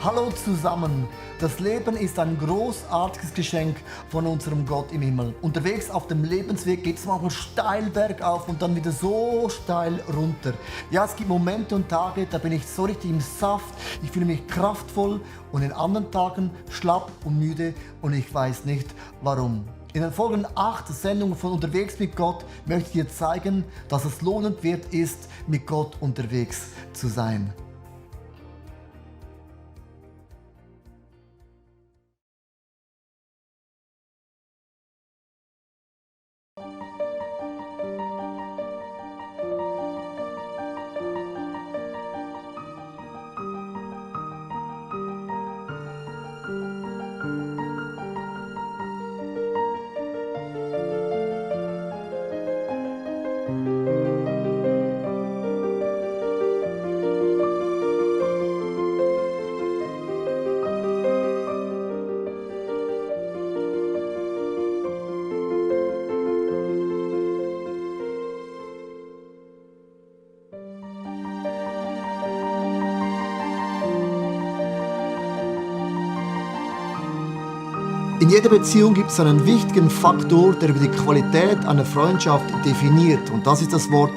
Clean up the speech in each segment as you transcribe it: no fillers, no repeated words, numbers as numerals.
Hallo zusammen! Das Leben ist ein großartiges Geschenk von unserem Gott im Himmel. Unterwegs auf dem Lebensweg geht es manchmal steil bergauf und dann wieder so steil runter. Ja, es gibt Momente und Tage, da bin ich so richtig im Saft, ich fühle mich kraftvoll und in anderen Tagen schlapp und müde und ich weiß nicht warum. In den folgenden 8 Sendungen von Unterwegs mit Gott möchte ich dir zeigen, dass es lohnend wert ist, mit Gott unterwegs zu sein. In jeder Beziehung gibt es einen wichtigen Faktor, der über die Qualität einer Freundschaft definiert. Und das ist das Wort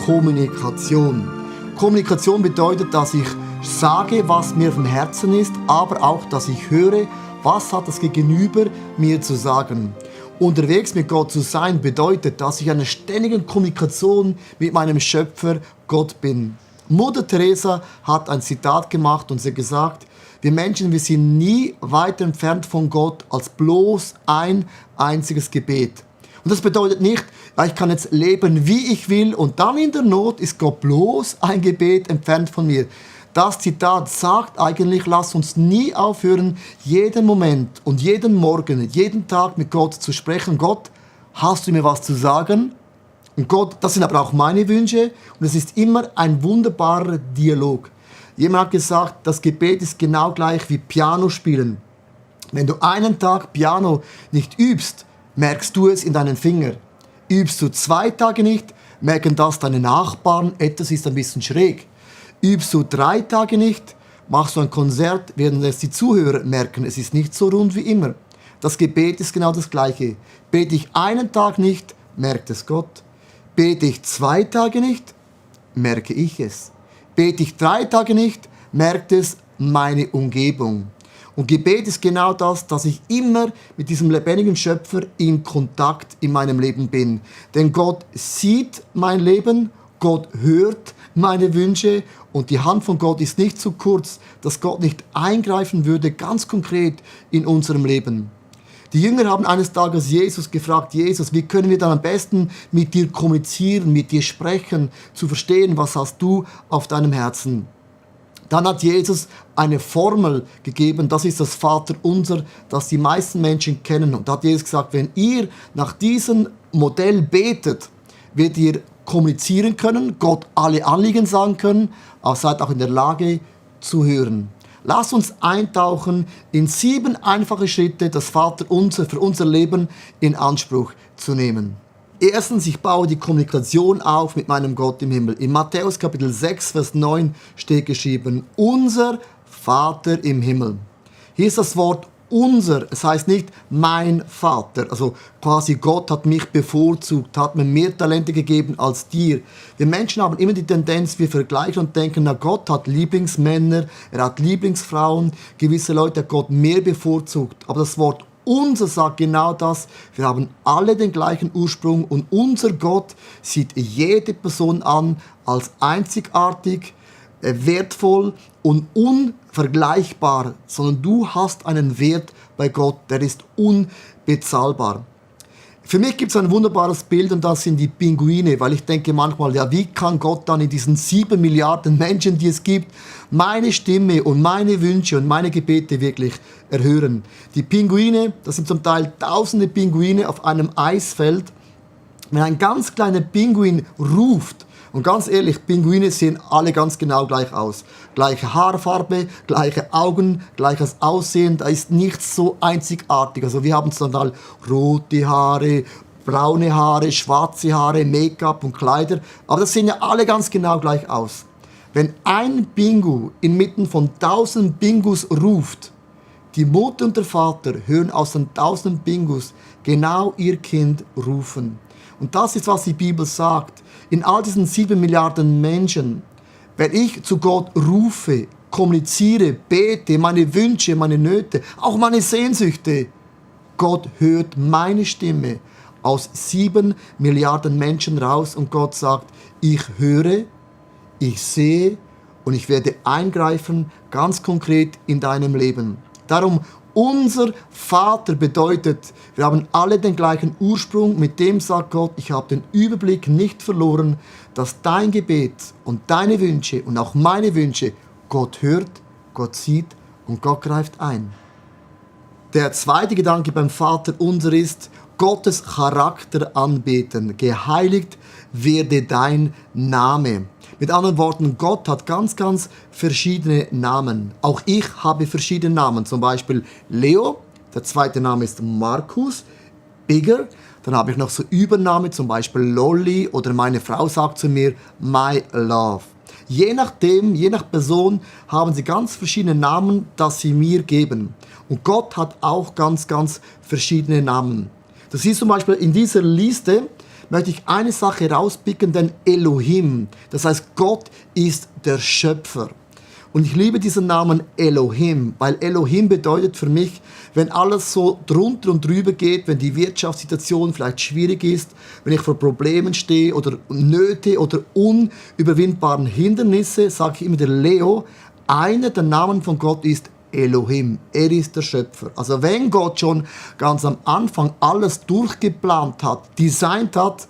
Kommunikation. Kommunikation bedeutet, dass ich sage, was mir vom Herzen ist, aber auch, dass ich höre, was hat das Gegenüber mir zu sagen. Unterwegs mit Gott zu sein bedeutet, dass ich in einer ständigen Kommunikation mit meinem Schöpfer Gott bin. Mutter Teresa hat ein Zitat gemacht und sie hat gesagt: Wir Menschen, wir sind nie weiter entfernt von Gott als bloß ein einziges Gebet. Und das bedeutet nicht, ich kann jetzt leben, wie ich will und dann in der Not ist Gott bloß ein Gebet entfernt von mir. Das Zitat sagt eigentlich, lass uns nie aufhören, jeden Moment und jeden Morgen, jeden Tag mit Gott zu sprechen. Gott, hast du mir was zu sagen? Und Gott, das sind aber auch meine Wünsche und es ist immer ein wunderbarer Dialog. Jemand hat gesagt, das Gebet ist genau gleich wie Piano spielen. Wenn du einen Tag Piano nicht übst, merkst du es in deinen Fingern. Übst du 2 Tage nicht, merken das deine Nachbarn, etwas ist ein bisschen schräg. Übst du 3 Tage nicht, machst du ein Konzert, werden es die Zuhörer merken, es ist nicht so rund wie immer. Das Gebet ist genau das Gleiche. Bete ich einen Tag nicht, merkt es Gott. Bete ich 2 Tage nicht, merke ich es. Bete ich 3 Tage nicht, merkt es meine Umgebung. Und Gebet ist genau das, dass ich immer mit diesem lebendigen Schöpfer in Kontakt in meinem Leben bin. Denn Gott sieht mein Leben, Gott hört meine Wünsche und die Hand von Gott ist nicht zu kurz, dass Gott nicht eingreifen würde, ganz konkret in unserem Leben. Die Jünger haben eines Tages Jesus gefragt: Jesus, wie können wir dann am besten mit dir kommunizieren, mit dir sprechen, zu verstehen, was hast du auf deinem Herzen? Dann hat Jesus eine Formel gegeben, das ist das Vaterunser, das die meisten Menschen kennen. Und da hat Jesus gesagt, wenn ihr nach diesem Modell betet, werdet ihr kommunizieren können, Gott alle Anliegen sagen können, aber seid auch in der Lage zu hören. Lasst uns eintauchen in 7 einfache Schritte, das Vaterunser für unser Leben in Anspruch zu nehmen. Erstens, ich baue die Kommunikation auf mit meinem Gott im Himmel. In Matthäus Kapitel 6, Vers 9 steht geschrieben: Unser Vater im Himmel. Hier ist das Wort unser, es heißt nicht mein Vater, also quasi Gott hat mich bevorzugt, hat mir mehr Talente gegeben als dir. Wir Menschen haben immer die Tendenz, wir vergleichen und denken, na, Gott hat Lieblingsmänner, er hat Lieblingsfrauen, gewisse Leute hat Gott mehr bevorzugt. Aber das Wort unser sagt genau das, wir haben alle den gleichen Ursprung und unser Gott sieht jede Person an als einzigartig, wertvoll und unvergleichbar, sondern du hast einen Wert bei Gott, der ist unbezahlbar. Für mich gibt es ein wunderbares Bild und das sind die Pinguine, weil ich denke manchmal, ja, wie kann Gott dann in diesen 7 Milliarden Menschen, die es gibt, meine Stimme und meine Wünsche und meine Gebete wirklich erhören? Die Pinguine, das sind zum Teil tausende Pinguine auf einem Eisfeld. Wenn ein ganz kleiner Pinguin ruft, und ganz ehrlich, Pinguine sehen alle ganz genau gleich aus. Gleiche Haarfarbe, gleiche Augen, gleiches Aussehen, da ist nichts so einzigartig. Also wir haben zum Teil rote Haare, braune Haare, schwarze Haare, Make-up und Kleider. Aber das sehen ja alle ganz genau gleich aus. Wenn ein Bingo inmitten von 1000 Bingos ruft, die Mutter und der Vater hören aus den 1000 Bingos genau ihr Kind rufen. Und das ist, was die Bibel sagt. In all diesen 7 Milliarden Menschen, wenn ich zu Gott rufe, kommuniziere, bete, meine Wünsche, meine Nöte, auch meine Sehnsüchte, Gott hört meine Stimme aus 7 Milliarden Menschen raus und Gott sagt, ich höre, ich sehe und ich werde eingreifen, ganz konkret in deinem Leben. Darum, unser Vater bedeutet, wir haben alle den gleichen Ursprung, mit dem sagt Gott, ich habe den Überblick nicht verloren, dass dein Gebet und deine Wünsche und auch meine Wünsche Gott hört, Gott sieht und Gott greift ein. Der zweite Gedanke beim Vater unser ist, Gottes Charakter anbeten. Geheiligt werde dein Name. Mit anderen Worten, Gott hat ganz verschiedene Namen. Auch ich habe verschiedene Namen. Zum Beispiel Leo, der zweite Name ist Markus, Bigger. Dann habe ich noch so Übername, zum Beispiel Lolly oder meine Frau sagt zu mir, My Love. Je nachdem, je nach Person haben sie ganz verschiedene Namen, das sie mir geben. Und Gott hat auch ganz verschiedene Namen. Das ist zum Beispiel in dieser Liste, möchte ich eine Sache rauspicken, denn Elohim, das heißt Gott ist der Schöpfer. Und ich liebe diesen Namen Elohim, weil Elohim bedeutet für mich, wenn alles so drunter und drüber geht, wenn die Wirtschaftssituation vielleicht schwierig ist, wenn ich vor Problemen stehe oder Nöte oder unüberwindbaren Hindernisse, sage ich immer der Leo, einer der Namen von Gott ist Elohim, er ist der Schöpfer. Also wenn Gott schon ganz am Anfang alles durchgeplant hat, designt hat,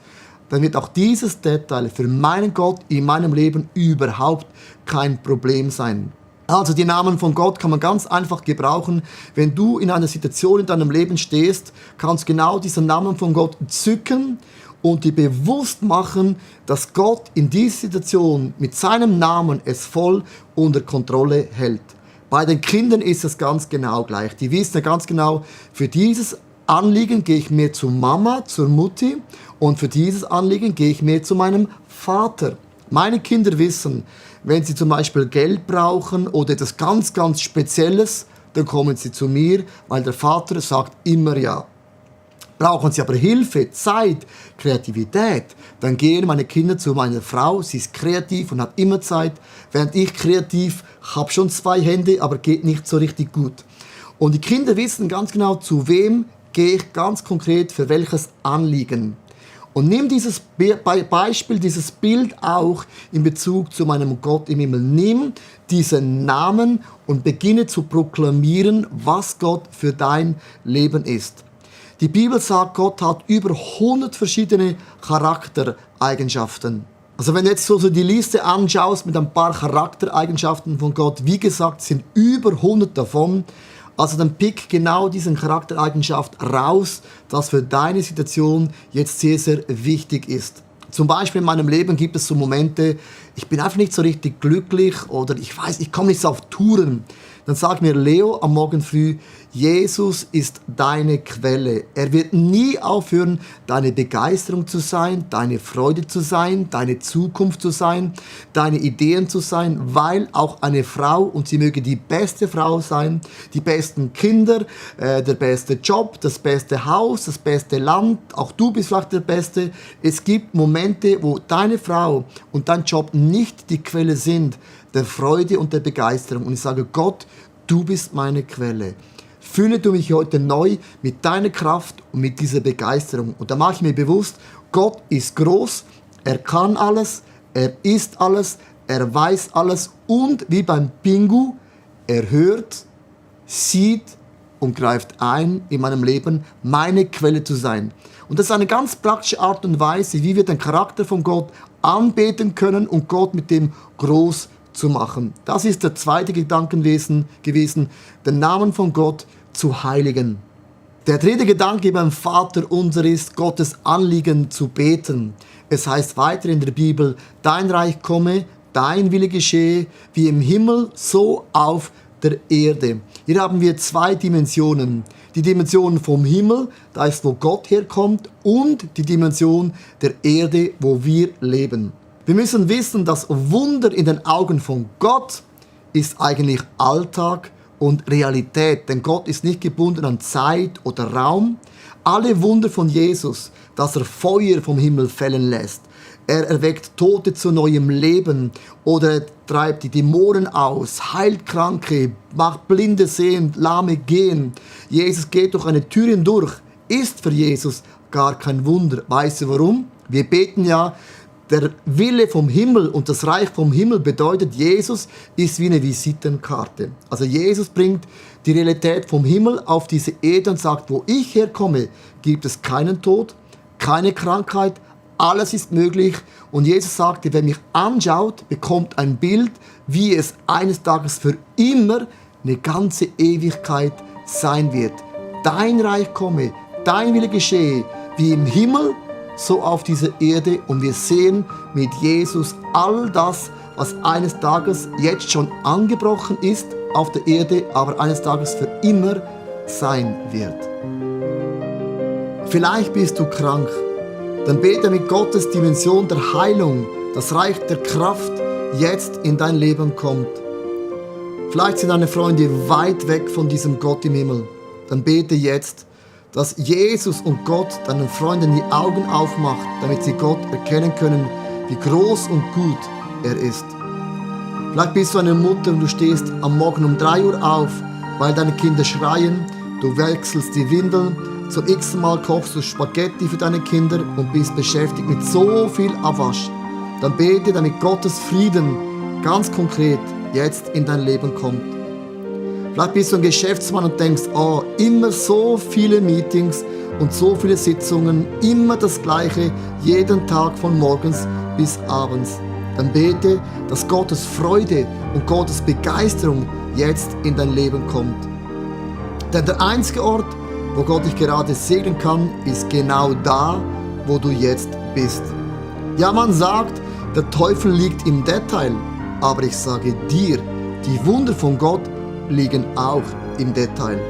dann wird auch dieses Detail für meinen Gott in meinem Leben überhaupt kein Problem sein. Also die Namen von Gott kann man ganz einfach gebrauchen. Wenn du in einer Situation in deinem Leben stehst, kannst du genau diesen Namen von Gott zücken und dir bewusst machen, dass Gott in dieser Situation mit seinem Namen es voll unter Kontrolle hält. Bei den Kindern ist es ganz genau gleich. Die wissen ja ganz genau, für dieses Anliegen gehe ich mehr zu Mama, zur Mutti und für dieses Anliegen gehe ich mehr zu meinem Vater. Meine Kinder wissen, wenn sie zum Beispiel Geld brauchen oder etwas ganz Spezielles, dann kommen sie zu mir, weil der Vater sagt immer ja. Brauchen sie aber Hilfe, Zeit, Kreativität, dann gehen meine Kinder zu meiner Frau, sie ist kreativ und hat immer Zeit, während ich kreativ habe schon 2 Hände, aber geht nicht so richtig gut. Und die Kinder wissen ganz genau, zu wem gehe ich ganz konkret für welches Anliegen. Und nimm dieses Beispiel, dieses Bild auch in Bezug zu meinem Gott im Himmel. Nimm diesen Namen und beginne zu proklamieren, was Gott für dein Leben ist. Die Bibel sagt, Gott hat über 100 verschiedene Charaktereigenschaften. Also wenn du jetzt so die Liste anschaust mit ein paar Charaktereigenschaften von Gott, wie gesagt, sind über 100 davon. Also dann pick genau diesen Charaktereigenschaft raus, das für deine Situation jetzt sehr wichtig ist. Zum Beispiel in meinem Leben gibt es so Momente, ich bin einfach nicht so richtig glücklich oder ich komme nicht so auf Touren. Dann sagt mir Leo am Morgen früh, Jesus ist deine Quelle. Er wird nie aufhören, deine Begeisterung zu sein, deine Freude zu sein, deine Zukunft zu sein, deine Ideen zu sein, weil auch eine Frau, und sie möge die beste Frau sein, die besten Kinder, der beste Job, das beste Haus, das beste Land, auch du bist vielleicht der Beste. Es gibt Momente, wo deine Frau und dein Job nicht die Quelle sind, der Freude und der Begeisterung. Und ich sage, Gott, du bist meine Quelle. Fülle du mich heute neu mit deiner Kraft und mit dieser Begeisterung. Und da mache ich mir bewusst, Gott ist groß, er kann alles, er ist alles, er weiß alles und wie beim Bingo, er hört, sieht und greift ein in meinem Leben, meine Quelle zu sein. Und das ist eine ganz praktische Art und Weise, wie wir den Charakter von Gott anbeten können und Gott mit dem groß zu machen. Das ist der zweite Gedankenwesen gewesen, den Namen von Gott zu heiligen. Der dritte Gedanke beim Vater unser ist, Gottes Anliegen zu beten. Es heißt weiter in der Bibel, dein Reich komme, dein Wille geschehe, wie im Himmel, so auf der Erde. Hier haben wir 2 Dimensionen. Die Dimension vom Himmel, da ist, wo Gott herkommt, und die Dimension der Erde, wo wir leben. Wir müssen wissen, dass Wunder in den Augen von Gott ist eigentlich Alltag und Realität. Denn Gott ist nicht gebunden an Zeit oder Raum. Alle Wunder von Jesus, dass er Feuer vom Himmel fällen lässt, er erweckt Tote zu neuem Leben oder er treibt die Dämonen aus, heilt Kranke, macht Blinde sehen, Lahme gehen. Jesus geht durch eine Tür hindurch, ist für Jesus gar kein Wunder. Weißt du warum? Wir beten ja, der Wille vom Himmel und das Reich vom Himmel bedeutet, Jesus ist wie eine Visitenkarte. Also Jesus bringt die Realität vom Himmel auf diese Erde und sagt, wo ich herkomme, gibt es keinen Tod, keine Krankheit, alles ist möglich. Und Jesus sagte, wer mich anschaut, bekommt ein Bild, wie es eines Tages für immer eine ganze Ewigkeit sein wird. Dein Reich komme, dein Wille geschehe, wie im Himmel, so auf dieser Erde. Und wir sehen mit Jesus all das, was eines Tages jetzt schon angebrochen ist auf der Erde, aber eines Tages für immer sein wird. Vielleicht bist du krank. Dann bete mit Gottes Dimension der Heilung, das Reich der Kraft jetzt in dein Leben kommt. Vielleicht sind deine Freunde weit weg von diesem Gott im Himmel. Dann bete jetzt, dass Jesus und Gott deinen Freunden die Augen aufmacht, damit sie Gott erkennen können, wie groß und gut er ist. Vielleicht bist du eine Mutter und du stehst am Morgen um 3 Uhr auf, weil deine Kinder schreien, du wechselst die Windeln, zum x-ten Mal kochst du Spaghetti für deine Kinder und bist beschäftigt mit so viel Abwasch. Dann bete, damit Gottes Frieden ganz konkret jetzt in dein Leben kommt. Vielleicht bist du ein Geschäftsmann und denkst, oh, immer so viele Meetings und so viele Sitzungen, immer das Gleiche, jeden Tag von morgens bis abends. Dann bete, dass Gottes Freude und Gottes Begeisterung jetzt in dein Leben kommt. Denn der einzige Ort, wo Gott dich gerade segnen kann, ist genau da, wo du jetzt bist. Ja, man sagt, der Teufel liegt im Detail, aber ich sage dir, die Wunder von Gott liegen auch im Detail.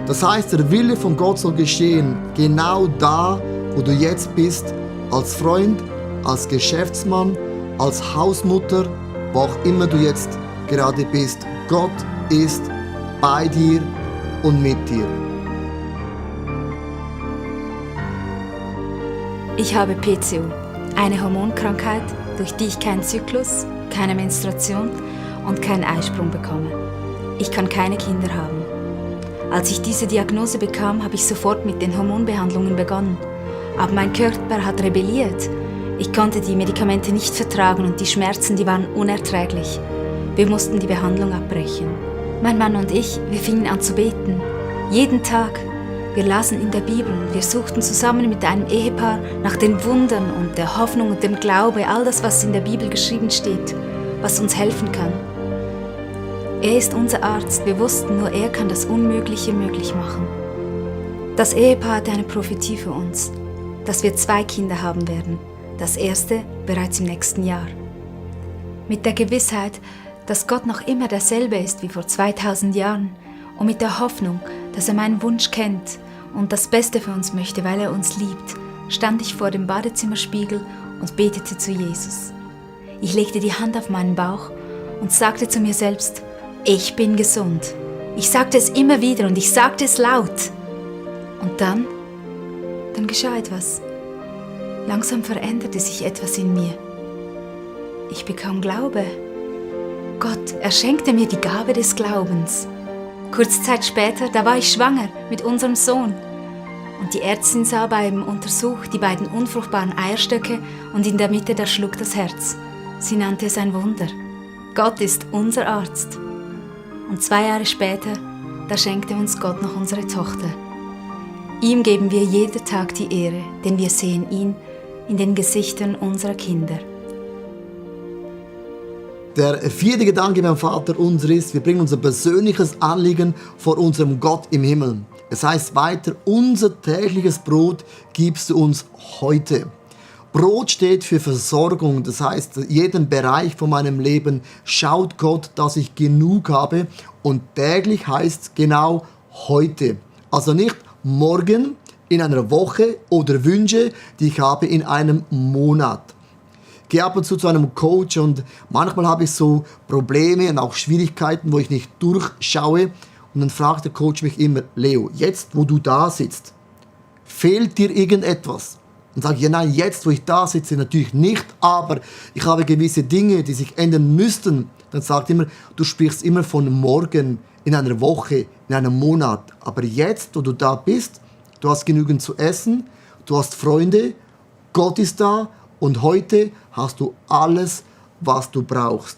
Das heißt, der Wille von Gott soll geschehen, genau da, wo du jetzt bist, als Freund, als Geschäftsmann, als Hausmutter, wo auch immer du jetzt gerade bist. Gott ist bei dir und mit dir. Ich habe PCO, eine Hormonkrankheit, durch die ich keinen Zyklus, keine Menstruation und keinen Eisprung bekomme. Ich kann keine Kinder haben. Als ich diese Diagnose bekam, habe ich sofort mit den Hormonbehandlungen begonnen. Aber mein Körper hat rebelliert. Ich konnte die Medikamente nicht vertragen und die Schmerzen, die waren unerträglich. Wir mussten die Behandlung abbrechen. Mein Mann und ich, wir fingen an zu beten. Jeden Tag. Wir lasen in der Bibel, wir suchten zusammen mit einem Ehepaar nach den Wundern und der Hoffnung und dem Glaube, all das, was in der Bibel geschrieben steht, was uns helfen kann. Er ist unser Arzt, wir wussten, nur er kann das Unmögliche möglich machen. Das Ehepaar hatte eine Prophetie für uns, dass wir 2 Kinder haben werden, das erste bereits im nächsten Jahr. Mit der Gewissheit, dass Gott noch immer derselbe ist wie vor 2000 Jahren und mit der Hoffnung, dass er meinen Wunsch kennt und das Beste für uns möchte, weil er uns liebt, stand ich vor dem Badezimmerspiegel und betete zu Jesus. Ich legte die Hand auf meinen Bauch und sagte zu mir selbst, ich bin gesund. Ich sagte es immer wieder und ich sagte es laut. Und dann geschah etwas. Langsam veränderte sich etwas in mir. Ich bekam Glaube. Gott, er schenkte mir die Gabe des Glaubens. Kurze Zeit später, da war ich schwanger mit unserem Sohn. Und die Ärztin sah beim Untersuch die beiden unfruchtbaren Eierstöcke und in der Mitte, da schlug das Herz. Sie nannte es ein Wunder. Gott ist unser Arzt. Und 2 Jahre später, da schenkte uns Gott noch unsere Tochter. Ihm geben wir jeden Tag die Ehre, denn wir sehen ihn in den Gesichtern unserer Kinder. Der 4. Gedanke beim Vater unser ist, wir bringen unser persönliches Anliegen vor unserem Gott im Himmel. Es heißt weiter, unser tägliches Brot gibst du uns heute. Brot steht für Versorgung, das heißt, jeden Bereich von meinem Leben schaut Gott, dass ich genug habe und täglich heißt genau heute. Also nicht morgen, in einer Woche oder Wünsche, die ich habe in einem Monat. gehe ab und zu einem Coach und manchmal habe ich so Probleme und auch Schwierigkeiten, wo ich nicht durchschaue. Und dann fragt der Coach mich immer, Leo, jetzt wo du da sitzt, fehlt dir irgendetwas? Und sage ich, ja nein, jetzt wo ich da sitze natürlich nicht, aber ich habe gewisse Dinge, die sich ändern müssten. Dann sagt immer, du sprichst immer von morgen, in einer Woche, in einem Monat. Aber jetzt, wo du da bist, du hast genügend zu essen, du hast Freunde, Gott ist da und heute hast du alles, was du brauchst.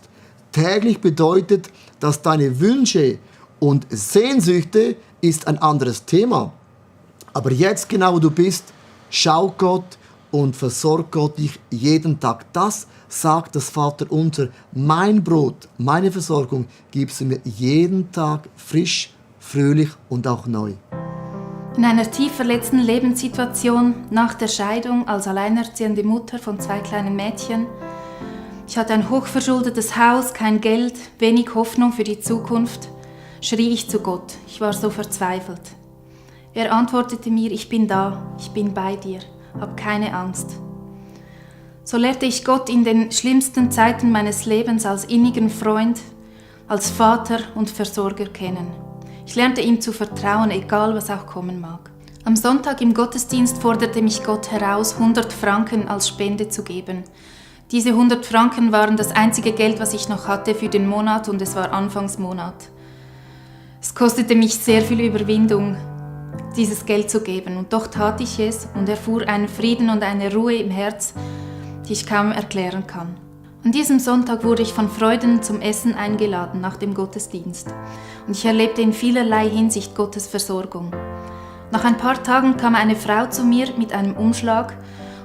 Täglich bedeutet, dass deine Wünsche und Sehnsüchte ist ein anderes Thema. Aber jetzt genau wo du bist, schau Gott und versorgt Gott dich jeden Tag. Das sagt das Vaterunser. Mein Brot, meine Versorgung gibst du mir jeden Tag frisch, fröhlich und auch neu. In einer tief verletzten Lebenssituation nach der Scheidung als alleinerziehende Mutter von 2 kleinen Mädchen. Ich hatte ein hochverschuldetes Haus, kein Geld, wenig Hoffnung für die Zukunft. Schrie ich zu Gott. Ich war so verzweifelt. Er antwortete mir, ich bin da, ich bin bei dir, hab keine Angst. So lernte ich Gott in den schlimmsten Zeiten meines Lebens als innigen Freund, als Vater und Versorger kennen. Ich lernte ihm zu vertrauen, egal was auch kommen mag. Am Sonntag im Gottesdienst forderte mich Gott heraus, 100 Franken als Spende zu geben. Diese 100 Franken waren das einzige Geld, was ich noch hatte für den Monat und es war Anfangsmonat. Es kostete mich sehr viel Überwindung, dieses Geld zu geben und doch tat ich es und erfuhr einen Frieden und eine Ruhe im Herz, die ich kaum erklären kann. An diesem Sonntag wurde ich von Freunden zum Essen eingeladen nach dem Gottesdienst und ich erlebte in vielerlei Hinsicht Gottes Versorgung. Nach ein paar Tagen kam eine Frau zu mir mit einem Umschlag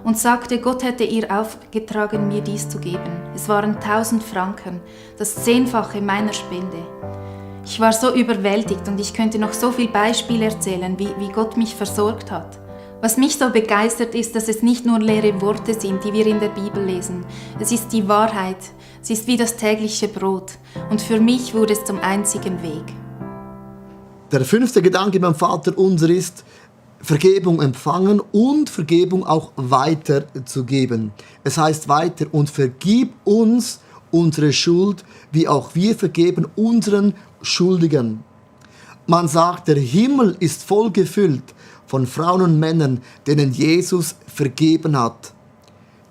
und sagte, Gott hätte ihr aufgetragen, mir dies zu geben. Es waren 1000 Franken, das 10-fache meiner Spende. Ich war so überwältigt und ich könnte noch so viele Beispiele erzählen, wie Gott mich versorgt hat. Was mich so begeistert ist, dass es nicht nur leere Worte sind, die wir in der Bibel lesen. Es ist die Wahrheit, es ist wie das tägliche Brot und für mich wurde es zum einzigen Weg. Der 5. Gedanke beim Vaterunser ist, Vergebung empfangen und Vergebung auch weiterzugeben. Es heißt weiter, und vergib uns unsere Schuld, wie auch wir vergeben unseren Schuldigen. Man sagt, der Himmel ist voll gefüllt von Frauen und Männern, denen Jesus vergeben hat.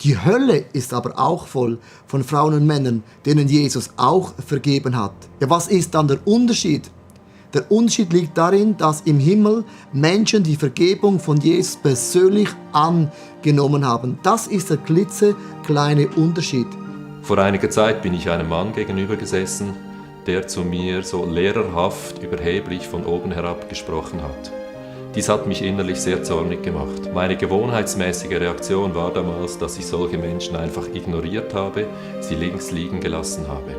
Die Hölle ist aber auch voll von Frauen und Männern, denen Jesus auch vergeben hat. Ja, was ist dann der Unterschied? Der Unterschied liegt darin, dass im Himmel Menschen die Vergebung von Jesus persönlich angenommen haben. Das ist der klitzekleine Unterschied. Vor einiger Zeit bin ich einem Mann gegenüber gesessen, der zu mir so lehrerhaft, überheblich von oben herab gesprochen hat. Dies hat mich innerlich sehr zornig gemacht. Meine gewohnheitsmäßige Reaktion war damals, dass ich solche Menschen einfach ignoriert habe, sie links liegen gelassen habe.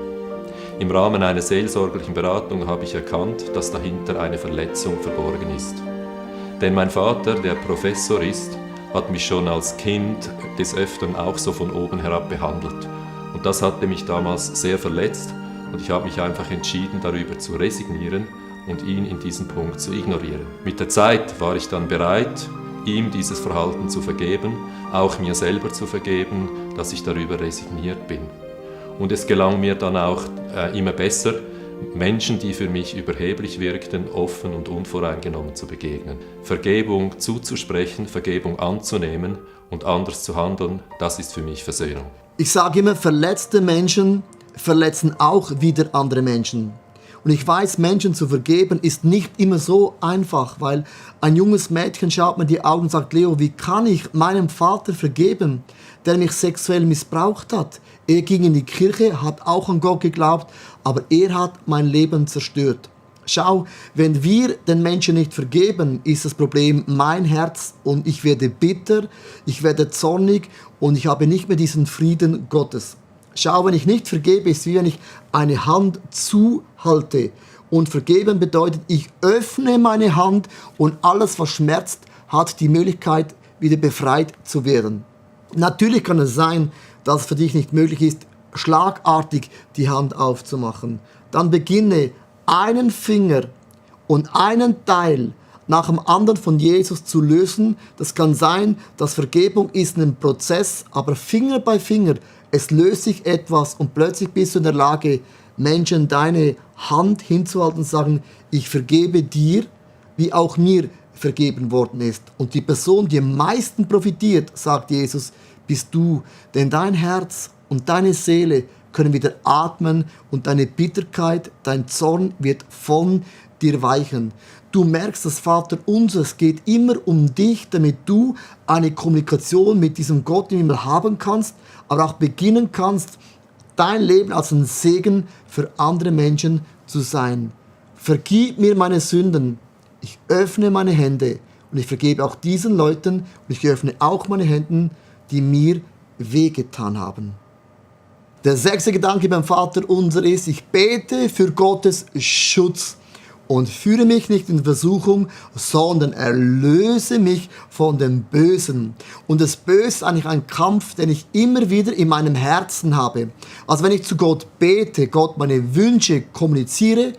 Im Rahmen einer seelsorgerlichen Beratung habe ich erkannt, dass dahinter eine Verletzung verborgen ist. Denn mein Vater, der Professor ist, hat mich schon als Kind des Öfteren auch so von oben herab behandelt. Und das hatte mich damals sehr verletzt und ich habe mich einfach entschieden, darüber zu resignieren und ihn in diesem Punkt zu ignorieren. Mit der Zeit war ich dann bereit, ihm dieses Verhalten zu vergeben, auch mir selber zu vergeben, dass ich darüber resigniert bin. Und es gelang mir dann auch immer besser, Menschen, die für mich überheblich wirkten, offen und unvoreingenommen zu begegnen. Vergebung zuzusprechen, Vergebung anzunehmen und anders zu handeln, das ist für mich Versöhnung. Ich sage immer, verletzte Menschen verletzen auch wieder andere Menschen. Und ich weiß, Menschen zu vergeben ist nicht immer so einfach, weil ein junges Mädchen schaut mir in die Augen und sagt, Leo, wie kann ich meinem Vater vergeben, der mich sexuell missbraucht hat? Er ging in die Kirche, hat auch an Gott geglaubt, aber er hat mein Leben zerstört. Schau, wenn wir den Menschen nicht vergeben, ist das Problem mein Herz und ich werde bitter, ich werde zornig und ich habe nicht mehr diesen Frieden Gottes. Schau, wenn ich nicht vergebe, ist es wie wenn ich eine Hand zuhalte. Und vergeben bedeutet, ich öffne meine Hand und alles, was schmerzt, hat die Möglichkeit, wieder befreit zu werden. Natürlich kann es sein, dass es für dich nicht möglich ist, schlagartig die Hand aufzumachen. Dann beginne einen Finger und einen Teil nach dem anderen von Jesus zu lösen. Das kann sein, dass Vergebung ist ein Prozess, aber Finger bei Finger Es löst sich etwas und plötzlich bist du in der Lage, Menschen deine Hand hinzuhalten und sagen, ich vergebe dir, wie auch mir vergeben worden ist. Und die Person, die am meisten profitiert, sagt Jesus, bist du. Denn dein Herz und deine Seele können wieder atmen und deine Bitterkeit, dein Zorn wird von dir weichen. Du merkst, das Vaterunser, es geht immer um dich, damit du eine Kommunikation mit diesem Gott im Himmel haben kannst, aber auch beginnen kannst, dein Leben als ein Segen für andere Menschen zu sein. Vergib mir meine Sünden. Ich öffne meine Hände und ich vergebe auch diesen Leuten und ich öffne auch meine Hände, die mir wehgetan haben. Der 6. Gedanke beim Vaterunser ist, ich bete für Gottes Schutz und führe mich nicht in Versuchung, sondern erlöse mich von dem Bösen. Und das Böse ist eigentlich ein Kampf, den ich immer wieder in meinem Herzen habe. Also wenn ich zu Gott bete, Gott meine Wünsche kommuniziert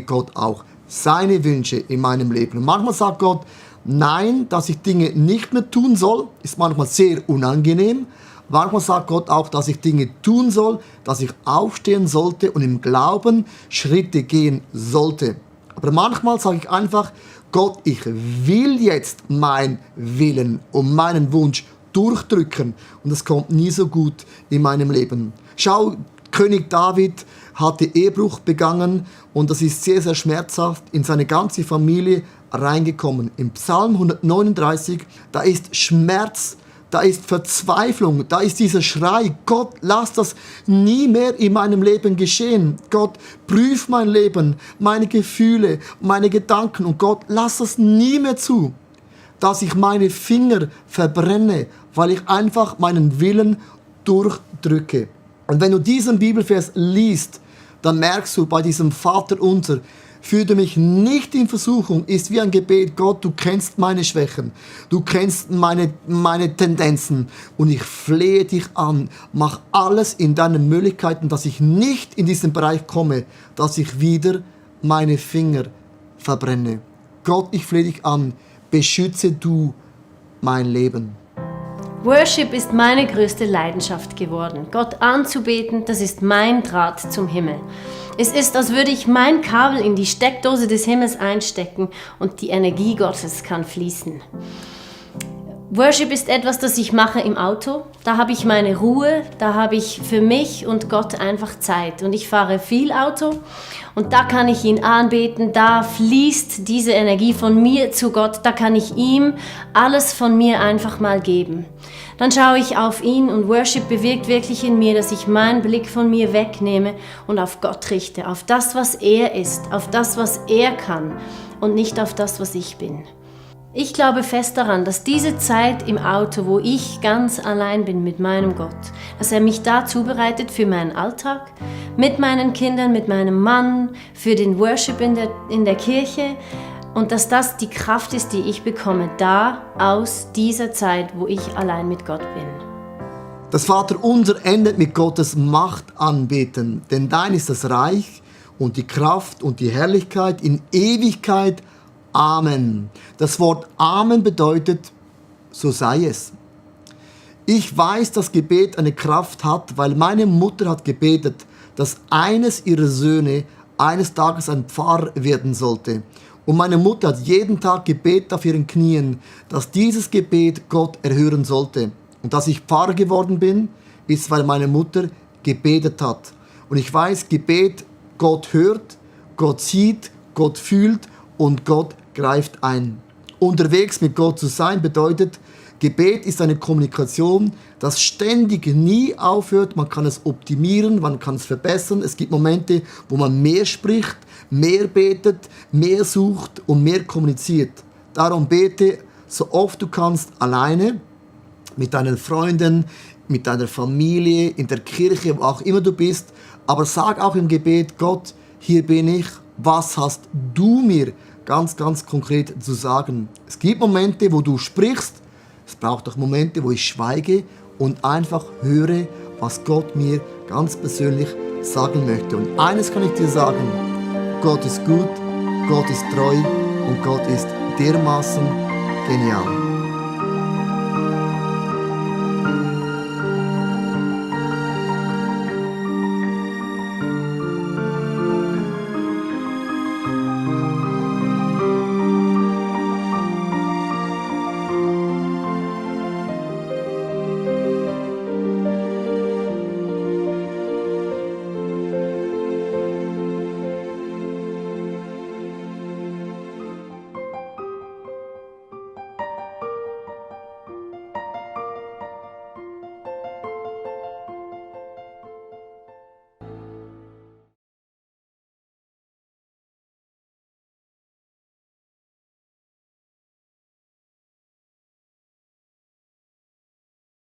Gott auch seine Wünsche in meinem Leben. Und manchmal sagt Gott, nein, dass ich Dinge nicht mehr tun soll, ist manchmal sehr unangenehm. Manchmal sagt Gott auch, dass ich Dinge tun soll, dass ich aufstehen sollte und im Glauben Schritte gehen sollte. Aber manchmal sage ich einfach, Gott, ich will jetzt meinen Willen und meinen Wunsch durchdrücken. Und das kommt nie so gut in meinem Leben. Schau, König David hatte Ehebruch begangen und das ist sehr, sehr schmerzhaft in seine ganze Familie reingekommen. Im Psalm 139, da ist Schmerz, da ist Verzweiflung, da ist dieser Schrei, Gott, lass das nie mehr in meinem Leben geschehen. Gott, prüf mein Leben, meine Gefühle, meine Gedanken und Gott, lass das nie mehr zu, dass ich meine Finger verbrenne, weil ich einfach meinen Willen durchdrücke. Und wenn du diesen Bibelvers liest, dann merkst du bei diesem Vaterunser, führe mich nicht in Versuchung, ist wie ein Gebet, Gott, du kennst meine Schwächen, du kennst meine Tendenzen und ich flehe dich an, mach alles in deinen Möglichkeiten, dass ich nicht in diesen Bereich komme, dass ich wieder meine Finger verbrenne. Gott, ich flehe dich an, beschütze du mein Leben. Worship ist meine größte Leidenschaft geworden. Gott anzubeten, das ist mein Draht zum Himmel. Es ist, als würde ich mein Kabel in die Steckdose des Himmels einstecken und die Energie Gottes kann fließen. Worship ist etwas, das ich mache im Auto. Da habe ich meine Ruhe, da habe ich für mich und Gott einfach Zeit. Und ich fahre viel Auto und da kann ich ihn anbeten, da fließt diese Energie von mir zu Gott, da kann ich ihm alles von mir einfach mal geben. Dann schaue ich auf ihn und Worship bewirkt wirklich in mir, dass ich meinen Blick von mir wegnehme und auf Gott richte, auf das, was er ist, auf das, was er kann und nicht auf das, was ich bin. Ich glaube fest daran, dass diese Zeit im Auto, wo ich ganz allein bin mit meinem Gott, dass er mich da zubereitet für meinen Alltag, mit meinen Kindern, mit meinem Mann, für den Worship in der Kirche und dass das die Kraft ist, die ich bekomme, da aus dieser Zeit, wo ich allein mit Gott bin. Das Vaterunser endet mit Gottes Macht anbeten, denn dein ist das Reich und die Kraft und die Herrlichkeit in Ewigkeit. Amen. Das Wort Amen bedeutet, so sei es. Ich weiß, dass Gebet eine Kraft hat, weil meine Mutter hat gebetet, dass eines ihrer Söhne eines Tages ein Pfarrer werden sollte. Und meine Mutter hat jeden Tag gebetet auf ihren Knien, dass dieses Gebet Gott erhören sollte. Und dass ich Pfarrer geworden bin, ist, weil meine Mutter gebetet hat. Und ich weiß, Gebet, Gott hört, Gott sieht, Gott fühlt und Gott greift ein. Unterwegs mit Gott zu sein bedeutet, Gebet ist eine Kommunikation, das ständig nie aufhört. Man kann es optimieren, man kann es verbessern. Es gibt Momente, wo man mehr spricht, mehr betet, mehr sucht und mehr kommuniziert. Darum bete so oft du kannst, alleine, mit deinen Freunden, mit deiner Familie, in der Kirche, wo auch immer du bist. Aber sag auch im Gebet, Gott, hier bin ich, was hast du mir ganz, ganz konkret zu sagen? Es gibt Momente, wo du sprichst, es braucht auch Momente, wo ich schweige und einfach höre, was Gott mir ganz persönlich sagen möchte. Und eines kann ich dir sagen, Gott ist gut, Gott ist treu und Gott ist dermaßen genial.